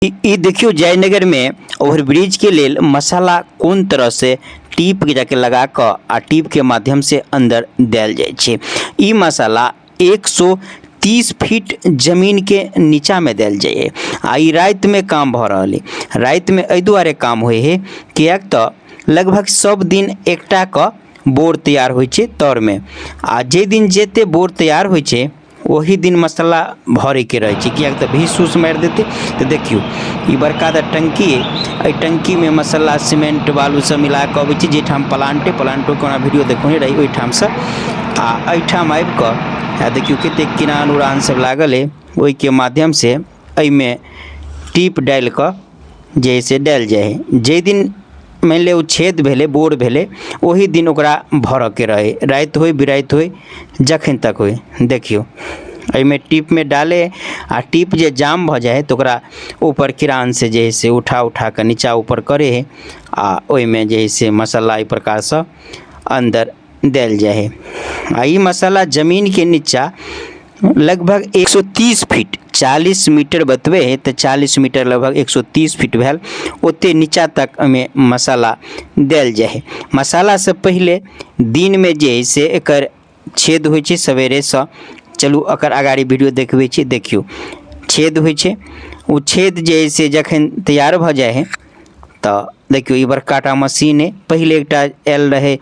ई देखियो जयनगर में ओवरब्रिज के लेल मसाला कोन तरह से टीप के जाके लगा क आ टीप के माध्यम से अंदर देल जाय छै। ई मसाला 130 फीट जमीन के नीचा में देल जाय है आ ई रात में काम भ रहल है। रात में एहि दुआरे काम होय है कियाक त लगभग सब दिन एकटा क बोर तैयार होय छै तर में आ जे दिन जेते बोर तैयार होय छै ओही दिन मसाला भरैके रहै छै, किएक तऽ भीस उस मारि देतै। तऽ देखियौ, ई बड़का टा टंकी अइ। एहि टंकीमे मसाला, सीमेंट, बालू सब मिला कऽ अबै छै, जाहिठाम प्लांट अइ। प्लांटोके ओना वीडियो देखौने रही ओहिठामसँ। आ एहिठाम आबि कऽ आ देखियौ कतेक किरान उरान सब लागल अइ। ओहिके माध्यमसँ एहिमे टीप डालि कऽ जे हइ से डालि जाइ हइ। जाहि दिन मानि लिअ ओ छेद भेलै, बोर भेलै, ओही दिन ओकरा भरऽके रहै, राति होइ बिराति होइ, जखन तक होइ। देखियौ, एहिमे टीपमे डालै आ टीप जे जाम भऽ जाइ हइ तऽ ओकरा ऊपर किरानसँ जे हइ से उठा उठा कऽ नीचा ऊपर करै हइ आ ओहिमे जे हइ से मसाला एहि प्रकारसँ अन्दर देल जाइ हइ। आ ई मसाला जमीनके नीचा लगभग 130 फीट, 40 मीटर बतबै हइ तऽ 40 मीटर लगभग 130 फीट भेल, ओते नीचा तक एहिमे मसाला देल जाइ हइ। मसालासँ पहिले दिनमे जे हइ से एकर छेद होइ छै सवेरेसँ। चलू, एकर अगाड़ी वीडियो देखबै छी। देखियौ, छेद होइ छै। ओ छेद जे हइ से जखन तैयार भऽ जाइ हइ तऽ देखियौ, ई बड़का टा मशीन अइ। पहिले एकटा आयल रहै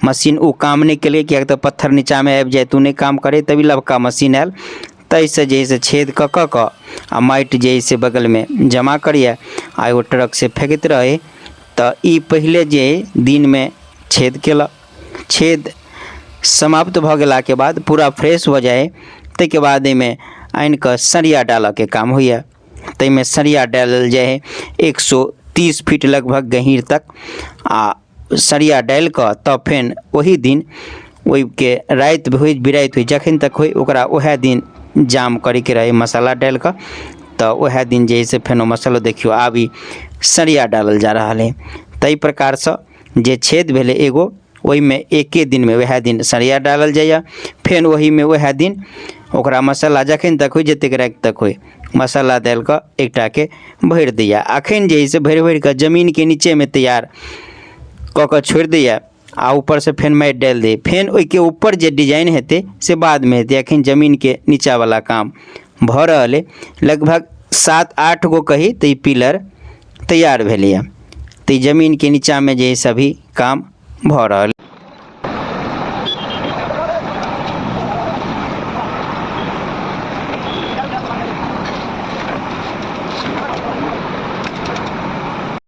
मशीन, ओ काम नहि केलकै, किएक तऽ पत्थर नीचाँमे आबि जाइ तऽ ओ नहि काम करै। तब ई लबका मशीन आयल, ताहिसँ जे हइ से छेद कऽ कऽ कऽ आ माटि जे हइ से बगलमे जमा करैए आ एगो ट्रकसँ फेकैत रहै। तऽ ई पहिले जे हइ दिनमे छेद केलक। छेद समाप्त भऽ गेलाके बाद पूरा फ्रेश भऽ जाइ हइ, ताहिके बाद एहिमे आनिकऽ सरिया डालऽके काम होइए। ताहिमे सरिया डालल जाइ हइ 130 फीट लगभग गहीँर तक आ सरिया डालि कऽ तब फेन ओही दिन ओहिके राति होइ बिराति होइ, जखन तक होइ, ओकरा उएह दिन जाम करैके रहै मसाला डालि कऽ। तऽ उएह दिन जे हइ से फेनो मसालो। देखियौ, आब ई सरिया डालल जा रहल हइ। ताहि प्रकारसँ जे छेद भेलै एगो, ओहिमे एके दिनमे वएह दिन सरिया डालल जाइए। फेर ओहीमे वएह दिन ओकरा मसाला जखन तक होइ, जतेक राति तक होइ, मसाला डालि कऽ एकटाके भरि दैए। अखन जे हइ से भरि भरि कऽ जमीनके नीचेमे तैयार कऽ कऽ छोड़ि दैए आ ऊपरसँ फेर माटि डालि दैए। फेर ओहिके ऊपर जे डिजाइन हेतै से बादमे हेतै। अखन जमीनके नीचाँवला काम भऽ रहल अइ। लगभग 7-8 गो कही तऽ ई पिलर तैयार भेलैए। तऽ ई जमीनके नीचाँमे जे हइ से अभी काम भऽ रहल।